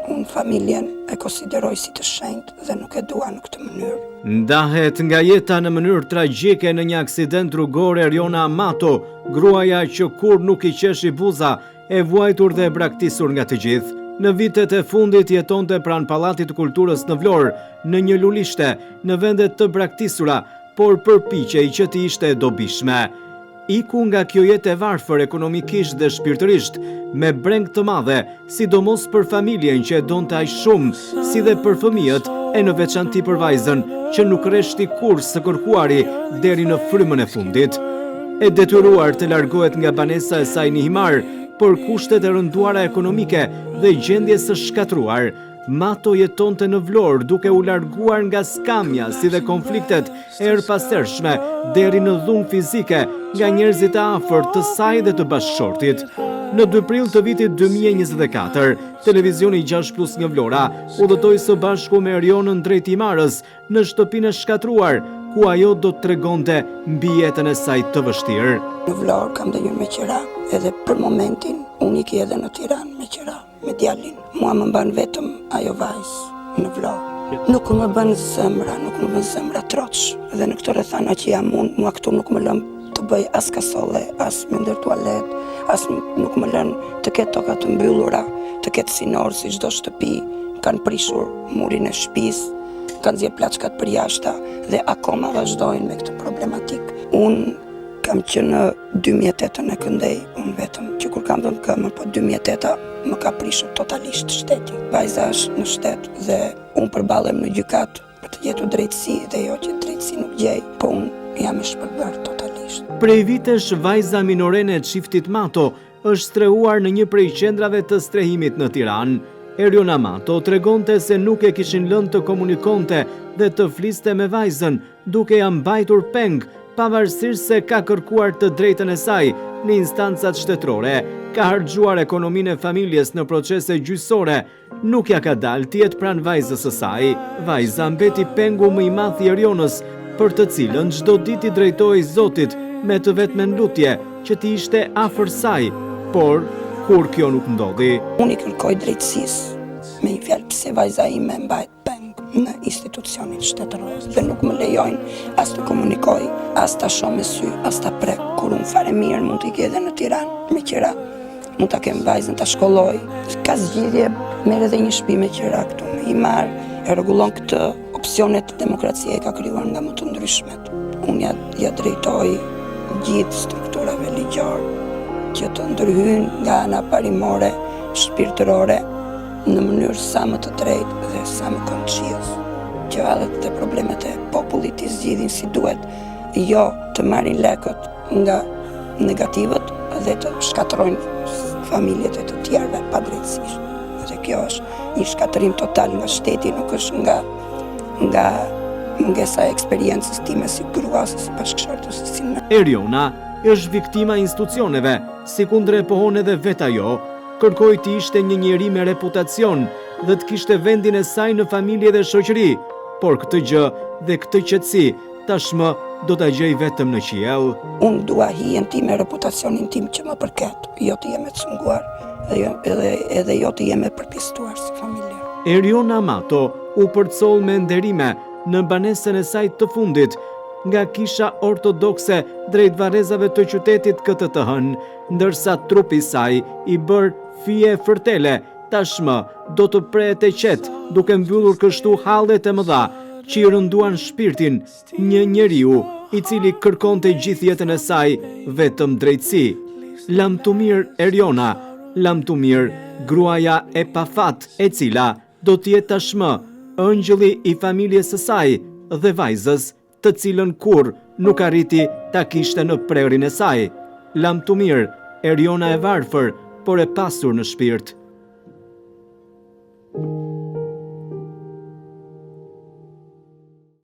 Unë familjen e konsideroj si të shenjtë dhe nuk e dua në këtë mënyrë. Ndahet nga jeta në mënyrë tragjike në një aksident rrugor Eriona Mato, gruaja që kurrë nuk i qeshi buza, e vuajtur dhe e braktisur nga të gjithë. Në vitet e fundit jetonte pranë Pallatit të Kulturës në Vlorë, në një lulishte, në vende të braktisura, por përpiqej që të ishte e dobishme. Iku nga kjo jetë e varfër ekonomikisht dhe shpirtërisht, me brengë të madhe, sidomos për familjen që e donte aq shumë, si dhe për fëmijët e në veçanti për vajzën, që nuk reshti kurrë së kërkuari deri në frymën e fundit. E detyruar të largohet nga banesa e saj në Himarë, për kushtet e rënduara ekonomike dhe gjendjes së shkatërruar, Mato jetonte në Vlorë duke u larguar nga skamja si dhe konfliktet e herëpashershme deri në dhunë fizike nga njerëzit e afërt të saj dhe të bashkëshortit. Në 2 prill të vitit 2024, televizioni 6 plus 1 Vlora udhëtoi së bashku me Erionën drejt Himarës në shtëpinë e shkatërruar, ku ajo do të tregonte mbi jetën e saj të vështirë. Në Vlorë kam ndenjur me qera, edhe për momentin unë iki edhe në Tiranë me qera. Me djalin, mua më mban vetëm ajo vajzë në Vlorë. Nuk më bën zemra, nuk më bën zemra troç. Dhe në këto rrethana që jam unë, mua këtu nuk më lënë të bëj as kasolle, as me ndërtu tualet, as nuk më lënë të ketë toka të mbyllura, të ketë sinor si çdo shtëpi, kanë prishur murin e shtëpisë, kanë nxjerrë plaçkat përjashta dhe akoma vazhdojnë me këtë problematikë. Unë kam që në 2008 e këndej, unë vetëm, që kur kam dhënë këmbën, po 2008 më ka prishur totalisht shteti. Vajza është në shtet dhe unë përballem në gjykatë për të gjetur drejtësi dhe jo që drejtësi nuk gjej, po unë jam e shpërbërë totalisht. Prej vitesh vajza minorene e çiftit Mato është strehuar në një prej qendrave të strehimit në Tiranë. Eriona Mato tregonte se nuk e kishin lënë të komunikonte dhe të fliste me vajzën, duke ia mbajtur peng, pavarësisht se ka kërkuar të drejtën e saj në instancat shtetërore, ka harxhuar ekonominë e familjes në procese gjyqësore, nuk ia ka dalë të jetë pranë vajzës së saj. Vajza mbeti pengu më i madh i Erionës, për të cilën çdo ditë i drejtohej Zotit me të vetmen lutje, që të ishte afër saj, por kurrë kjo nuk ndodhi. Unë i kërkoj drejtësisë, me një fjalë pse vajza ime mbahet peng në institucionin shtetëror dhe nuk më lejojnë as të komunikoj, as ta shoh me sy, as ta prek, kur unë fare mirë mund të iki edhe në Tiranë me qira, mund ta kem vajzën ta shkolloj. Ka zgjidhje, merr edhe një shtëpi me qira këtu në Himarë, e rregullon këtë opsionet demokracia i ka krijuar nga më të ndryshmet. Unë ia, ia drejtoj gjithë strukturave ligjore që të ndërhyjnë nga ana parimore, shpirtërore, në mënyrë sa më të drejtë dhe sa më konciz, që hallet dhe problemet e popullit t'i zgjidhin si duhet, jo të marrin lekët nga negativët dhe të shkatërrojnë familjet e të tjerëve padrejtësisht. Dhe kjo është një shkatërrim total nga shteti, nuk është nga nga mungesa e eksperiencës time si grua, si bashkëshorte, si nënë. Eriona është viktima e institucioneve, sikundër e pohon edhe vetë ajo. Kërkoi të ishte një njeri me reputacion dhe të kishte vendin e saj në familje dhe shoqëri, por këtë gjë dhe këtë qetësi tashmë do ta gjejë vetëm në qiell. Unë dua hijen time, reputacionin tim që më përket, jo të jem e cunguar dhe jo, edhe, edhe jo të jem e përpjestuar si familje. Eriona Mato u përcoll me nderime në banesën e saj të fundit nga Kisha Ortodokse drejt varrezave të qytetit këtë të hënë. Ndërsa trupi i saj, i bërë fije e fërtele, tashmë do të prehet e qetë, duke mbyllur kështu hallet e mëdha që i rënduan shpirtin një njeriu, i cili kërkonte gjithë jetën e saj vetëm drejtësi. Lamtumirë Eriona, lamtumirë gruaja e pafat, e cila do të jetë tashmë ëngjëlli i familjes së saj dhe vajzës të cilën kurrë nuk arriti ta kishte në prehrin e saj. Lamtumirë, Eriona e varfër, por e pasur në shpirt.